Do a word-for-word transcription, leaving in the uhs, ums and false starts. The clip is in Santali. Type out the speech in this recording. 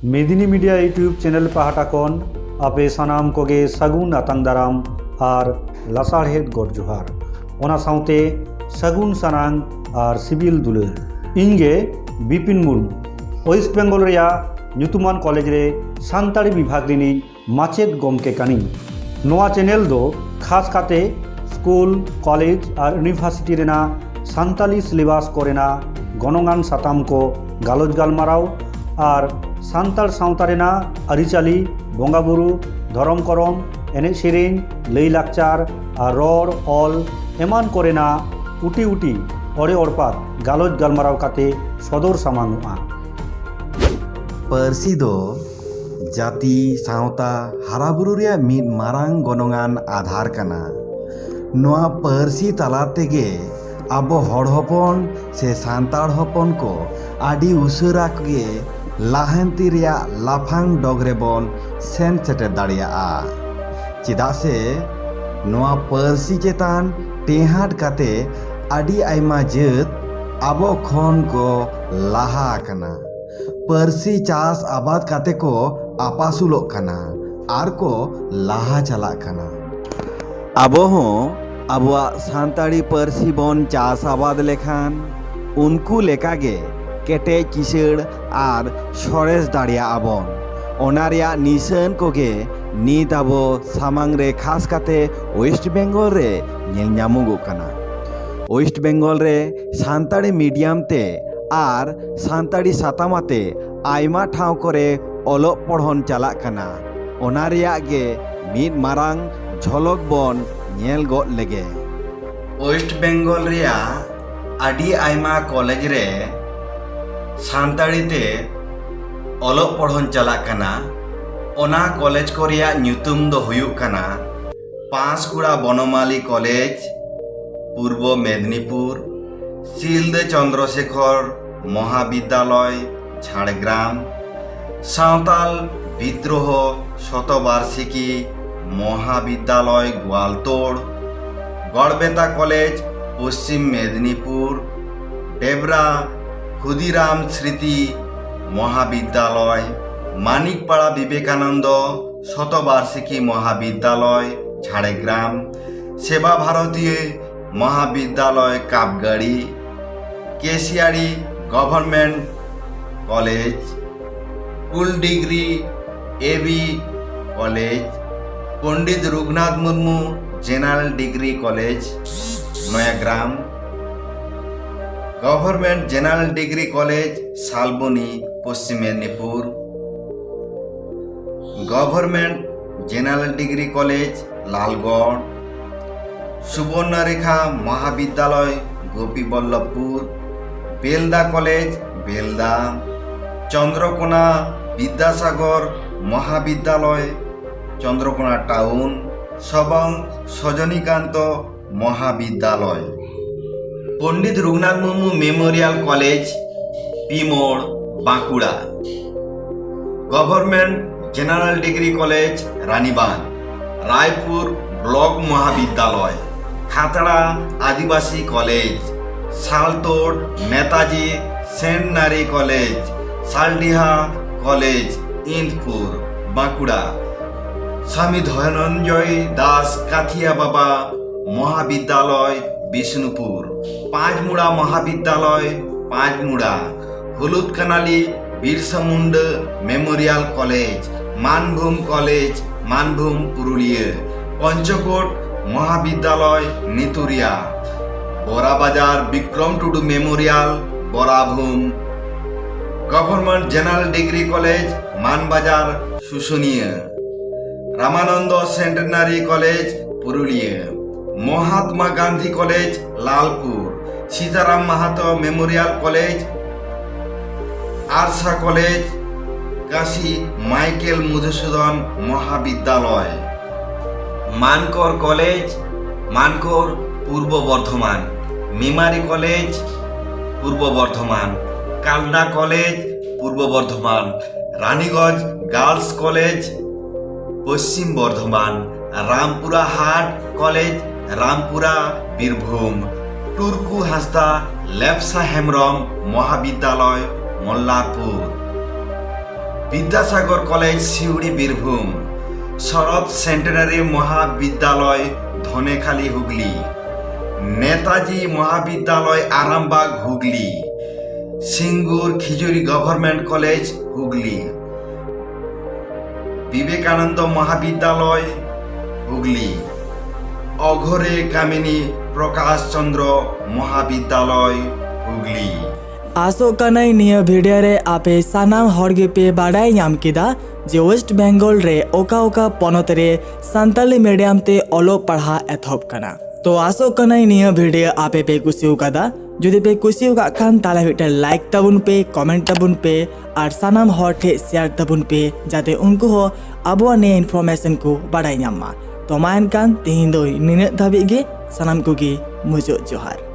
ᱢᱮᱫᱤᱱᱤ ᱢᱤᱰᱤᱭᱟ YouTube ᱪᱮᱱᱮᱞ ᱯᱟᱦᱴᱟ ᱠᱷᱚᱱ ᱟᱯᱮ ᱥᱟᱱᱟᱢ ᱠᱚᱜᱮ ᱥᱟᱹᱜᱩᱱ ᱟᱛᱟᱝ ᱫᱟᱨᱟᱢ ᱟᱨ ᱞᱟᱥᱟᱲᱦᱮᱫ ᱜᱚᱰ ᱡᱚᱦᱟᱨ, ᱚᱱᱟ ᱥᱟᱶᱛᱮ ᱥᱟᱹᱜᱩᱱ ᱥᱟᱱᱟᱝ ᱟᱨ ᱥᱤᱵᱤᱞ ᱫᱩᱞᱟᱹᱲ᱾ ᱤᱧ ᱜᱮ ᱵᱤᱯᱤᱱ ᱢᱩᱨᱢᱩ, ᱳᱭᱮᱥᱴ ᱵᱮᱝᱜᱚᱞ ᱨᱮᱭᱟᱜ ᱧᱩᱛᱩᱢᱟᱱ ᱠᱚᱞᱮᱡᱽ ᱨᱮ ᱥᱟᱱᱛᱟᱲᱤ ᱵᱤᱵᱷᱟᱜᱽ ᱨᱤᱱᱤᱡ ᱢᱟᱪᱮᱫ ᱜᱚᱢᱠᱮ ᱠᱟᱹᱱᱟᱹᱧ᱾ ᱱᱚᱣᱟ ᱪᱮᱱᱮᱞ ᱫᱚ ᱠᱷᱟᱥ ᱠᱟᱛᱮ ᱥᱠᱩᱞ, ᱠᱚᱞᱮᱡᱽ ᱟᱨ ᱤᱭᱩᱱᱤᱵᱷᱟᱨᱥᱤᱴᱤ ᱨᱮᱱᱟᱜ ᱥᱟᱱᱛᱟᱞᱤ ᱥᱤᱞᱮᱵᱟᱥ ᱠᱚᱨᱮᱱᱟᱜ ᱜᱚᱱᱚᱝᱟᱱ ᱥᱟᱛᱟᱢ ᱠᱚ ᱜᱟᱞᱚᱪ ᱜᱟᱞᱢᱟᱨᱟᱣ ᱟᱨ ᱥᱟᱱᱛᱟᱲ ᱥᱟᱶᱛᱟ ᱨᱮᱱᱟᱜ ᱟᱹᱨᱤᱪᱟᱹᱞᱤ, ᱵᱚᱸᱜᱟᱼᱵᱩᱨᱩ, ᱫᱷᱚᱨᱚᱢ ᱠᱚᱨᱚᱢ, ᱮᱱᱮᱡ ᱥᱮᱨᱮᱧ, ᱞᱟᱹᱭᱼᱞᱟᱠᱪᱟᱨ ᱟᱨ ᱨᱚᱲ, ᱚᱞ ᱮᱢᱟᱱ ᱠᱚᱨᱮᱱᱟᱜ ᱩᱴᱤ ᱩᱴᱤ ᱚᱲᱮ ᱚᱲᱯᱟᱛ ᱜᱟᱞᱚᱪ ᱜᱟᱞᱢᱟᱨᱟᱣ ᱠᱟᱛᱮ ᱥᱚᱫᱚᱨ ᱥᱟᱢᱟᱝᱚᱜᱼᱟ᱾ ᱯᱟᱹᱨᱥᱤ ᱫᱚ ᱡᱟᱹᱛᱤ ᱥᱟᱶᱛᱟ ᱦᱟᱨᱟᱵᱩᱨᱩ ᱨᱮᱭᱟᱜ ᱢᱤᱫ ᱢᱟᱨᱟᱝ ᱜᱚᱱᱚᱝᱟᱱ ᱟᱫᱷᱟᱨ ᱠᱟᱱᱟ᱾ ᱱᱚᱣᱟ ᱯᱟᱹᱨᱥᱤ ᱛᱟᱞᱟ ᱛᱮᱜᱮ ᱟᱵᱚ ᱦᱚᱲ ᱦᱚᱯᱚᱱ ᱥᱮ ᱥᱟᱱᱛᱟᱲ ᱦᱚᱯᱚᱱ ᱠᱚ ᱟᱹᱰᱤ ᱩᱥᱟᱹᱨᱟ ᱜᱮ ᱞᱟᱦᱟᱱᱛᱤ ᱨᱮᱭᱟᱜ ᱞᱟᱯᱷᱟᱝ ᱰᱚᱜᱽ ᱨᱮᱵᱚᱱ ᱥᱮᱱ ᱥᱮᱴᱮᱨ ᱫᱟᱲᱮᱭᱟᱜᱼᱟ᱾ ᱪᱮᱫᱟᱜ ᱥᱮ ᱱᱚᱣᱟ ᱯᱟᱹᱨᱥᱤ ᱪᱮᱛᱟᱱ ᱴᱮᱦᱟᱸᱴ ᱠᱟᱛᱮ ᱟᱹᱰᱤ ᱟᱭᱢᱟ ᱡᱟᱹᱛ ᱟᱵᱚ ᱠᱷᱚᱱ ᱠᱚ ᱞᱟᱦᱟ ᱟᱠᱟᱱᱟ᱾ ᱯᱟᱹᱨᱥᱤ ᱪᱟᱥ ᱟᱵᱟᱫ ᱠᱟᱛᱮ ᱠᱚ ᱟᱯᱟᱥᱩᱞᱚᱜ ᱠᱟᱱᱟ ᱟᱨ ᱠᱚ ᱞᱟᱦᱟ ᱪᱟᱞᱟᱜ ᱠᱟᱱᱟ᱾ ᱟᱵᱚ ᱦᱚᱸ ᱟᱵᱚᱣᱟᱜ ᱥᱟᱱᱛᱟᱲᱤ ᱯᱟᱹᱨᱥᱤ ᱵᱚᱱ ᱪᱟᱥ ᱟᱵᱟᱫ ᱞᱮᱠᱷᱟᱱ ᱩᱱᱠᱩ ᱞᱮᱠᱟᱜᱮ ᱠᱮᱴᱮᱡ ᱠᱤᱥᱟᱹᱬ ᱟᱨ ᱥᱚᱨᱮᱥ ᱫᱟᱲᱮᱭᱟᱜᱼᱟ ᱵᱚᱱ᱾ ᱚᱱᱟ ᱨᱮᱭᱟᱜ ᱱᱤᱥᱟᱹᱱ ᱠᱚᱜᱮ ᱱᱤᱛ ᱟᱵᱚ ᱥᱟᱢᱟᱝ ᱨᱮ, ᱠᱷᱟᱥ ᱠᱟᱛᱮ ᱳᱭᱮᱥᱴ ᱵᱮᱝᱜᱚᱞ ᱨᱮ ᱧᱮᱞ ᱧᱟᱢᱚᱜᱚᱜ ᱠᱟᱱᱟ᱾ ᱳᱭᱮᱥᱴ ᱵᱮᱝᱜᱚᱞ ᱨᱮ ᱥᱟᱱᱛᱟᱲᱤ ᱢᱤᱰᱤᱭᱟᱢ ᱛᱮ ᱟᱨ ᱥᱟᱱᱛᱟᱲᱤ ᱥᱟᱛᱟᱢ ᱟᱛᱮ ᱟᱭᱢᱟ ᱴᱷᱟᱶ ᱠᱚᱨᱮ ᱚᱞᱚᱜ ᱯᱚᱲᱦᱚᱱ ᱪᱟᱞᱟᱜ ᱠᱟᱱᱟ᱾ ᱚᱱᱟ ᱨᱮᱭᱟᱜ ᱜᱮ ᱢᱤᱫ ᱢᱟᱨᱟᱝ ᱡᱷᱚᱞᱚᱠ ᱵᱚᱱ ᱧᱮᱞ ᱜᱚᱫ ᱞᱮᱜᱮ᱾ ᱳᱭᱮᱥᱴ ᱵᱮᱝᱜᱚᱞ ᱨᱮᱭᱟᱜ ᱟᱹᱰᱤ ᱟᱭᱢᱟ ᱠᱚᱞᱮᱡᱽ ᱨᱮ ᱥᱟᱱᱛᱟᱲᱤ ᱛᱮ ᱚᱞᱚᱜ ᱯᱚᱲᱦᱚᱱ ᱪᱟᱞᱟᱜ ᱠᱟᱱᱟ᱾ ᱚᱱᱟ ᱠᱚᱞᱮᱡᱽ ᱠᱚ ᱨᱮᱭᱟᱜ ᱧᱩᱛᱩᱢ ᱫᱚ ᱦᱩᱭᱩᱜ ᱠᱟᱱᱟ ᱯᱟᱸᱥᱠᱩᱲᱟ ᱵᱚᱱᱚᱢᱟᱞᱤ college, Purba Medinipur, Silda Chandrasekhar Mahavidyalaya, Jhargram, Santal Bidroho Satabarshiki Mahavidyalaya, Goaltore, Garhbeta college, Paschim Medinipur, Debra Khudiram Smriti Mahavidyalaya, Manikpara Vivekananda Satabarshiki Mahavidyalaya Jhargram, Seba Bharati Mahavidyalaya Kapgari, Kesiary government college, ᱠᱩᱞ degree A B college, Pandit Raghunath Murmu general degree college Nayagram, government general degree college Salboni Paschim Medinipur, government general degree college Lalgarh, Subarnarekha Mahavidyalaya Gopiballavpur, Belda college Belda, Chandrakona Vidyasagar Mahavidyalaya Chandrakona town, Sabang Sajanikanta ᱢᱚᱦᱟᱵᱤᱫᱽᱫᱟᱞᱚᱭ, Pandit Raghunath Murmu memorial college P ᱢᱳᱲ Bankura, government general degree college Ranibandh, Raipur block ᱢᱚᱦᱟᱵᱤᱫᱽᱫᱟᱞᱚᱭ, ᱠᱷᱟᱛᱲᱟ ᱟᱹᱫᱤᱵᱟᱹᱥᱤ college, ᱥᱟᱞᱛᱳᱲ Netaji ᱥᱮᱱᱴᱱᱟᱨᱤ college, ᱥᱟᱞᱰᱤᱦᱟ college, ᱤᱱᱫᱽᱯᱩᱨ Bankura, ᱥᱟᱢᱤ ᱫᱷᱚᱱᱚᱱᱡᱚᱭ ᱫᱟᱥ ᱠᱟᱛᱷᱤᱭᱟ ᱵᱟᱵᱟ ᱢᱚᱦᱟᱵᱤᱫᱽᱫᱟᱞᱚᱭ ᱵᱤᱥᱱᱩᱯᱩᱨ, ᱯᱟᱸᱪᱢᱩᱲᱟ ᱢᱚᱦᱟᱵᱤᱫᱽᱫᱟᱞᱚᱭ ᱯᱟᱸᱪᱢᱩᱲᱟ, ᱦᱩᱞᱩᱫ ᱠᱟᱱᱟᱞᱤ ᱵᱤᱨᱥᱟ ᱢᱩᱱᱰᱟᱹ memorial college, Manbhum college Manbhum Purulia, Panchkot ᱢᱚᱦᱟᱵᱤᱫᱽᱫᱟᱞᱚᱭ ᱱᱤᱛᱩᱨᱤᱭᱟ, ᱵᱚᱨᱟᱵᱟᱡᱟᱨ Bikram ᱴᱩᱰᱩ memorial ᱵᱚᱨᱟᱵᱷᱩᱢ, government general degree college Manbazar ᱥᱩᱥᱩᱱᱤᱭᱟᱹ, ᱨᱟᱢᱟᱱᱚᱱᱫᱚ ᱥᱮᱱᱴᱮᱱᱟᱨᱤ ᱠᱚᱞᱮᱡᱽ ᱯᱩᱨᱩᱞᱤᱭᱟᱹ, ᱢᱚᱦᱟᱛᱢᱟ ᱜᱟᱱᱫᱷᱤ ᱠᱚᱞᱮᱡᱽ ᱞᱟᱞᱯᱩᱨ, ᱥᱤᱛᱟᱨᱟᱢ ᱢᱟᱦᱟᱛᱚ ᱢᱮᱢᱳᱨᱤᱭᱟᱞ ᱠᱚᱞᱮᱡᱽ, ᱟᱨᱥᱟ ᱠᱚᱞᱮᱡᱽ ᱠᱟᱥᱤ ᱢᱟᱭᱠᱮᱞ ᱢᱚᱫᱷᱩᱥᱩᱫᱚᱱ ᱢᱚᱦᱟᱵᱤᱫᱽᱫᱟᱞᱚᱭ, ᱢᱟᱱᱠᱚᱨ ᱠᱚᱞᱮᱡᱽ ᱢᱟᱱᱠᱚᱨ ᱯᱩᱨᱵᱚ ᱵᱚᱨᱫᱷᱚᱢᱟᱱ, ᱢᱮᱢᱟᱨᱤ college Purba Bardhaman, ᱠᱟᱞᱱᱟ college Purba Bardhaman, Raniganj girls college Paschim Bardhaman, ᱨᱟᱢᱯᱩᱨᱟ ᱦᱟᱴ ᱠᱚᱞᱮᱡᱽ ᱨᱟᱢᱯᱩᱨᱟ ᱵᱤᱨᱵᱷᱩᱢ, ᱴᱩᱨᱠᱩ ᱦᱟᱸᱥᱫᱟ ᱞᱮᱯᱥᱟ ᱦᱮᱢᱵᱨᱚᱢ ᱢᱚᱦᱟᱵᱤᱫᱽᱫᱟᱞᱚᱭ ᱢᱚᱞᱞᱟᱨᱯᱩᱨ᱾ ᱵᱤᱫᱽᱫᱟᱥᱟᱜᱚᱨ ᱠᱚᱞᱮᱡᱽ ᱥᱤᱣᱲᱤ ᱵᱤᱨᱵᱷᱩᱢ, ᱥᱚᱨᱚᱛ ᱥᱮᱱᱴᱮᱱᱟᱨᱤ ᱢᱚᱦᱟᱵᱤᱫᱽᱫᱟᱞᱚᱭ ᱫᱷᱚᱱᱮᱠᱷᱟᱞᱤ ᱦᱩᱜᱽᱞᱤ, ᱱᱮᱛᱟᱡᱤ ᱢᱚᱦᱟᱵᱤᱫᱽᱫᱟᱞᱚᱭ ᱟᱨᱟᱢᱵᱟᱜᱽ ᱦᱩᱜᱽᱞᱤ, ᱥᱤᱝᱜᱩᱨ ᱠᱷᱤᱡᱩᱨᱤ ᱜᱚᱵᱷᱚᱨᱢᱮᱱᱴ ᱠᱚᱞᱮᱡᱽ ᱦᱩᱜᱽᱞᱤ, ᱵᱤᱵᱮᱠᱟᱱᱚᱱᱫᱚ ᱢᱚᱦᱟᱵᱤᱫᱽᱫᱟᱞᱚᱭ ᱦᱩᱜᱽᱞᱤ, ᱚᱜᱷᱚᱨᱮ ᱠᱟᱢᱤᱱᱤ ᱯᱨᱚᱠᱟᱥ ᱪᱚᱱᱫᱨᱚ ᱢᱚᱦᱟᱵᱤᱫᱽᱫᱟᱞᱚᱭ ᱦᱩᱜᱽᱞᱤ᱾ ᱟᱥᱚᱜ ᱠᱟᱹᱱᱟᱹᱧ ᱱᱤᱭᱟᱹ ᱵᱷᱤᱰᱤᱭᱳ ᱨᱮ ᱟᱯᱮ ᱥᱟᱱᱟᱢ ᱦᱚᱲ ᱜᱮᱯᱮ ᱵᱟᱰᱟᱭ ᱧᱟᱢ ᱠᱮᱫᱟ ᱡᱮ ᱳᱭᱮᱥᱴ ᱵᱮᱝᱜᱚᱞ ᱨᱮ ᱚᱠᱟ ᱚᱠᱟ ᱯᱚᱱᱚᱛ ᱨᱮ ᱥᱟᱱᱛᱟᱞᱤ ᱢᱤᱰᱤᱭᱟᱢ ᱛᱮ ᱚᱞᱚᱜ ᱯᱟᱲᱦᱟᱜ ᱮᱛᱚᱦᱚᱵ ᱠᱟᱱᱟ᱾ ᱛᱚ ᱟᱥᱚᱜ ᱠᱟᱹᱱᱟᱹᱧ ᱱᱤᱭᱟᱹ ᱵᱷᱤᱰᱤᱭᱳ ᱟᱯᱮ ᱯᱮ ᱠᱩᱥᱤ ᱟᱠᱟᱫᱟ᱾ ᱡᱩᱫᱤ ᱯᱮ ᱠᱩᱥᱤ ᱟᱠᱟᱫ ᱠᱷᱟᱱ ᱛᱟᱦᱞᱮ ᱢᱤᱫᱴᱮᱱ ᱞᱟᱭᱤᱠ ᱛᱟᱵᱚᱱ ᱯᱮ, ᱠᱚᱢᱮᱱᱴ ᱛᱟᱵᱚᱱ ᱯᱮ ᱟᱨ ᱥᱟᱱᱟᱢ ᱦᱚᱲ ᱴᱷᱮᱱ ᱥᱮᱭᱟᱨ ᱛᱟᱵᱚᱱ ᱯᱮ, ᱡᱟᱛᱮ ᱩᱱᱠᱩ ᱦᱚᱸ ᱟᱵᱚᱣᱟᱜ ᱱᱤᱭᱟᱹ ᱤᱱᱯᱷᱚᱨᱢᱮᱥᱚᱱ ᱠᱚ ᱵᱟᱰᱟᱭ ᱧᱟᱢ ᱢᱟ᱾ ᱛᱚ ᱢᱟ ᱮᱱᱠᱷᱟᱱ ᱛᱮᱦᱮᱧ ᱫᱚ ᱱᱤᱱᱟᱹᱜ ᱫᱷᱟᱹᱵᱤᱡ ᱜᱮ, ᱥᱟᱱᱟᱢ ᱠᱚᱜᱮ ᱢᱩᱪᱟᱹᱫ ᱡᱚᱦᱟᱨ᱾